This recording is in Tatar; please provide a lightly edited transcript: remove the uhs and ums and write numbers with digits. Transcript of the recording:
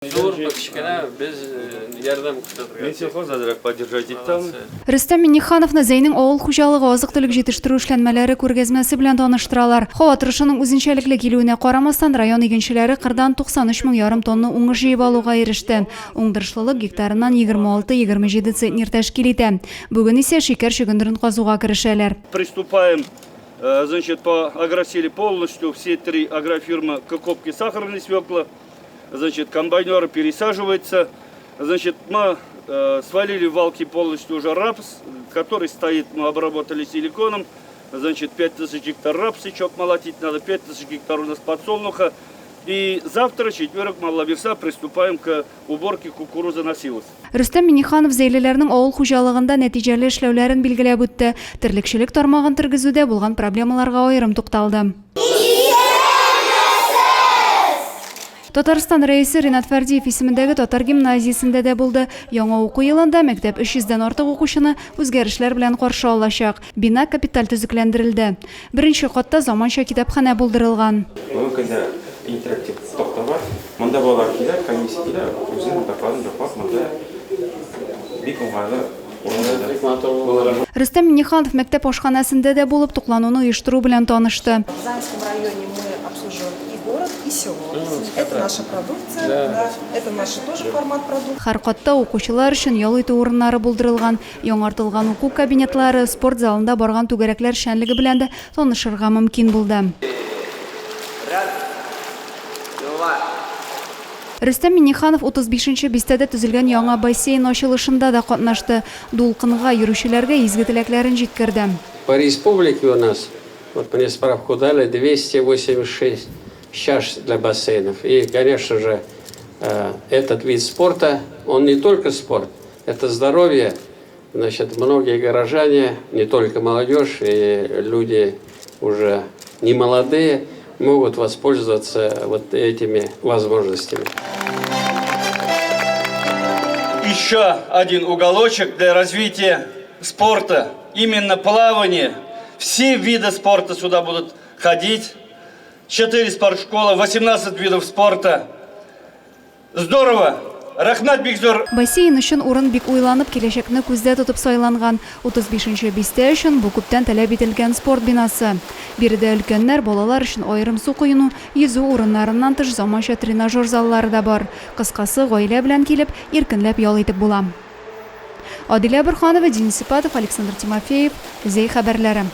Зур, кечкенә без ярдәм күрсәтергә. Минсельхоз әзрәк поддержать итте аны. Рөстәм Миңнехановны Зәйнең авыл хуҗалыгы азык-төлек җитештерү эшләнмәләре күргәзмәсе белән таныштыралар. Һава торышының үзенчәлекле килүенә карамастан, район игенчеләре кырдан 93 мең ярым тонна уңыш җыеп алуга иреште. Уңдырышлылык гектарыннан 26-27 центнер тәшкил итә. Бүген исә шикәр чөгендерен казуга керешәләр. Приступаем, значит, по агросиле полностью все три агрофирмы к копке сахарной свеклы. Значит, комбайнеры пересаживаются. Значит, мы свалили в валки полностью уже рапс, который стоит, мы обработали силиконом. Значит, 5000 гектар рапса еще обмолотить надо, 5000 гектар у нас подсолнуха. И завтра, четверг, Маллабирса, приступаем к уборке кукурузы на силос. Рөстәм Миңнеханов зәйлеләрнең авыл хуҗалыгында нәтиҗәле эшләүләрен билгеләп үтте. Терлекчелек тармагын тергезүдә булган проблемаларга аерым тукталды. Татарстан Рәисе Ринат Фәрдиев исемендәге татар гимназиясендә дә булды. Яңа уку елында мәктәп 300 дән артык укучыны үзгәрешләр белән каршы алачак. Бина капиталь төзекләндерелде. Беренче катта заманча китапханә булдырылган. Бүгенге көндә интерактив такта бар. Монда балалар килә, комиссия килә, үзенең докладын яклап, монда бик уңайлы Рөстәм Миңнеханов мәктәп ашханәсендә дә булып, туклануны оештыру белән танышты. В Заинском районе мы обслуживаем и город, и село. Это наша продукция, да, это наш тоже формат продукции. Һәр катта укучылар өчен ял итү урыннары булдырылган, яңартылган уку кабинетлары, спорт залында барган түгәрәкләр эшчәнлеге белән дә танышырга мөмкин булды. Раз, два. Рөстәм Миңнеханов 35 нче бистәдә төзелгән яңа бассейн ачылышында да катнашты, дулкынга йөрүчеләргә изге теләкләрен җиткерде. По республике у нас, вот мне справку дали, 286 чаш для бассейнов. И, конечно же, этот вид спорта, он не только спорт, это здоровье. Значит, многие горожане, не только молодежь, и люди уже не молодые, могут воспользоваться вот этими возможностями. Еще один уголочек для развития спорта, именно плавание. Все виды спорта сюда будут ходить. 4 спортшколы, 18 видов спорта. Здорово! Рәхмәт бик зур! Бассейн өчен урын бик уйланып, киләчәкне күздә тотып сайланган. 35 нче бистә өчен бу күптән таләп ителгән спорт бинасы. Биредә өлкәннәр, балалар өчен аерым су коену, йөзү урыннарыннан тыш заманча тренажер заллары да бар. Кыскасы, гаилә белән килеп, иркенләп ял итеп була. Адилә Борһанова, Денис Ипатов, Александр Тимофеев, Зәй хәбәрләре.